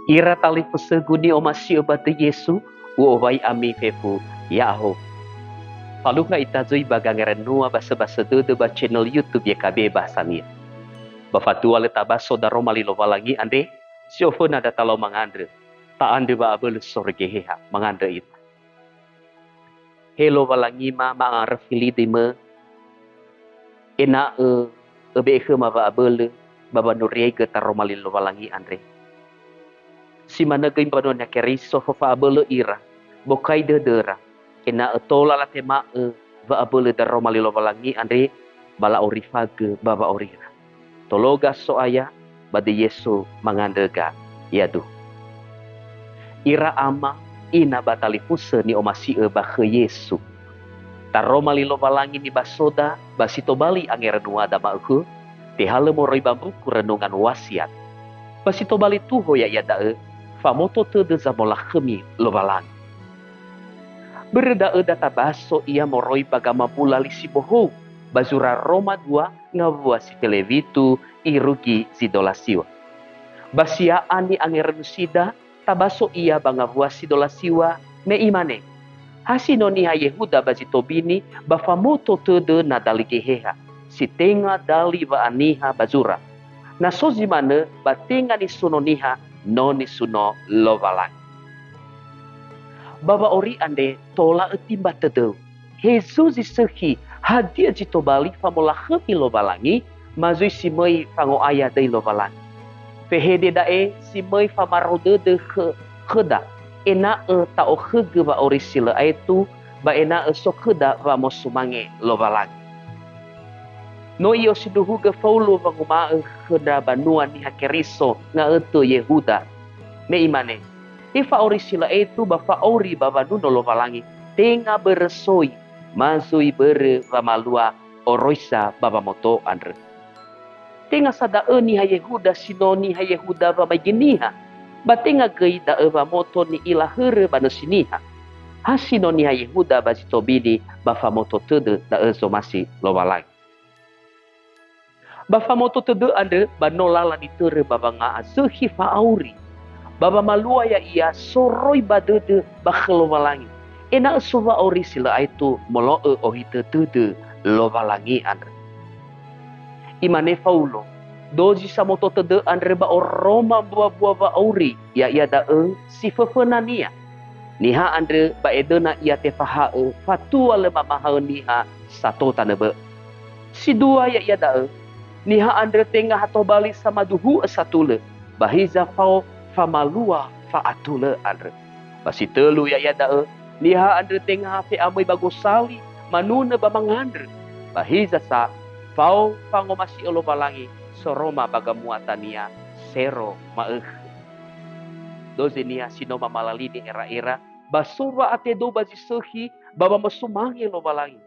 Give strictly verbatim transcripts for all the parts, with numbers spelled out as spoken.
Ira talifusögu ni'omasi'ö ba döi Yesu, u'owai ami fefu, ya'ahowu. Falukha ita zui ba gangerenua basöbasö dödö ba channel YouTube Y K B Bahasania. Ba fatua lö tabaso daroma li Lowalangi andre, si oföna da talau mangandrö, ta'andrö wa'abölö soroi Geheha, mangandrö ita. He Lowalangima ma'aröfi lidimö, ena'ö öbe'e khöma wa'abölö ba wanuriaigö taroma li Lowalangi andre. Si manö göi mbanua Niha Keriso fafa'abölö ira, bokai dödöra, ena'ö tola latema'ö wa'abölö daroma li Lowalangi andre ba la'orifagö ba wa'aurira. Tologa So'aya, ba döi Yesu mangandröga, yaduhu. Ira ama, ina ba talifusö ni'omasi'ö ba khö Yesu. Taroma li Lowalangi nibasoda ba si tobali angerenuada ma'ökhö, tehalö moroi ba mbuku Renungan Wasiat. Ba si tobali tuho ya'ia da'ö, famoto tödö zamolakhömi Lowalangi. Börö da'ö da tabaso ia moroi ba gamambula li si bohou ba zura Roma dua ngawua si felewitu irugi zi dola siŵa. Ba sia'a ni'angerönusida, tabaso ia ba ngawua si dola siŵa, me imane, "Ha si no niha Yehuda ba zi tobini, ba famoto tödö na dali Geheha, si tenga dali wa'aniha ba zura. Na so zi manö, ba tenga nisuno niha, no nisuno Lowalangi." Ba wa'auri andre tola ötimba tödöu. Hezu zi sökhi, hadia zi tobali famolakhömi Lowalangi, ma zui si möi fango'aya döi Lowalangi. Fehede da'e si möi famaro dödö khö-, khöda, ena'ö ta'okhögö wa'auri si lö aetu, ba ena'ö so khöda wamosumange Lowalangi. No i'osindruhugö Faulo wanguma'ö khö ndra banua Niha Keriso nga'ötö Yehuda, me imane, "He fa'auri si lö aetu ba fa'auri ba wanuno Lowalangi, tenga börö soi, ma zui börö wamalua oroisa ba wamoto andrö." Tenga sa da'ö niha Yehuda si no niha Yehuda wamaigi niha, ba tenga göi da'ö wamoto ni'ila hörö ba nösi niha. Ha si no niha Yehuda ba zi tobini, ba famoto tödö da'ö zomasi Lowalangi. Ba famoto tödö andrö ba no lala nitörö ba wanga'azökhi fa'auri, ba wamalua ya'ia soroi ba dödö ba khö Lowalangi, ena'ö so wa'auri si lö aetu molo'ö ohitö dödö Lowalangi andrö. Imane Faulo, dozi samoto tödö andrö ba oroma mbuabua wa'auri, ya'ia da'ö si föfönania. Niha andrö ba edöna ia tefaha'ö fatua lö mamahaö niha sato tanö bö'ö. Si dua ya'ia da'ö, niha andrö tenga ha tobali samaduhu'ö satulö, ba hiza fao famalua fa'atulö andrö. Ba si tölu ya'ia da'ö, niha andrö tenga ha fe'amöi ba gosali, manunö ba mangandrö, ba hiza sa fao fangomasi'ö Lowalangi soroma ba gamuatania sero ma'ökhö. Dozi niha si no mamalalini era'era, ba so wa'atedou ba zi sökhi ba wamosumange Lowalangi.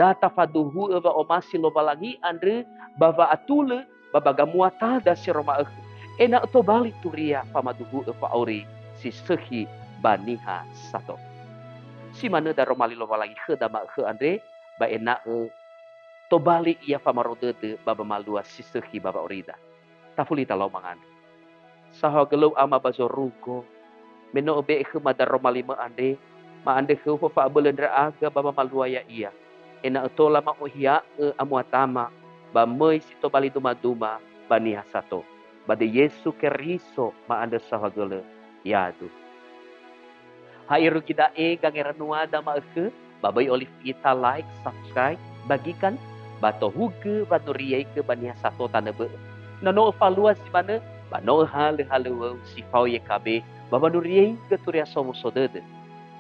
Da tafaduhu'ö wa'omasi Lowalangi andrö ba wa'atulö ba ba gamuatada sero ma'ökhö, ena'ö tobali turia famaduhu'ö fa'auri si sökhi ba niha sato. Si manö daroma li Lowalangi khöda ma'ökhö andre, ba ena'ö tobali ia famaro dödö ba wamalua si sökhi ba wa'aurida. Tafuli talau mangandrö. Saohagölöu ama ba zorugo, me no öbe'e khöma daroma limö andre, ma'andrö khöu fafa'abölö ndra'aga ba wamalua ya'ia, ena'ö tola ma'ohia'ö amuatama ba möi si tobali dumaduma ba niha sato. Ba döi Yesu Keriso ma'andrö saohagölö, yaduhu. Ha irugi da'e gangerenuada ma'ökhö, ba böi olifu ita like, subscribe, bagikan, ba tohugö wanuriaigö ba niha sato tanö bö'ö. Na no öfalua zi manö, ba no öhalö halöŵöu si fao Y K B ba wanuriaigö turia somuso dödö.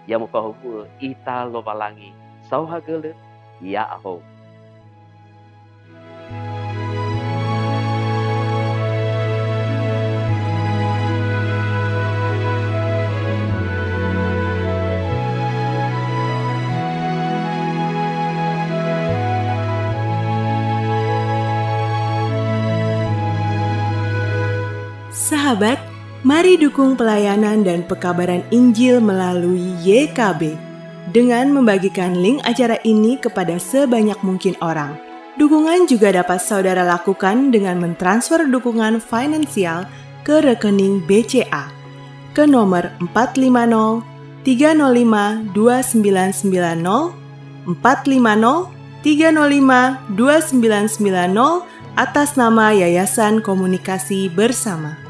Ya mufahowu'ö ita Lowalangi saohagölö, ya'ahowu. Sahabat, mari dukung pelayanan dan pekabaran Injil melalui Y K B dengan membagikan link acara ini kepada sebanyak mungkin orang. Dukungan juga dapat saudara lakukan dengan mentransfer dukungan finansial ke rekening B C A ke nomor empat lima nol tiga nol lima dua sembilan sembilan nol, empat lima nol tiga nol lima dua sembilan sembilan nol, atas nama Yayasan Komunikasi Bersama.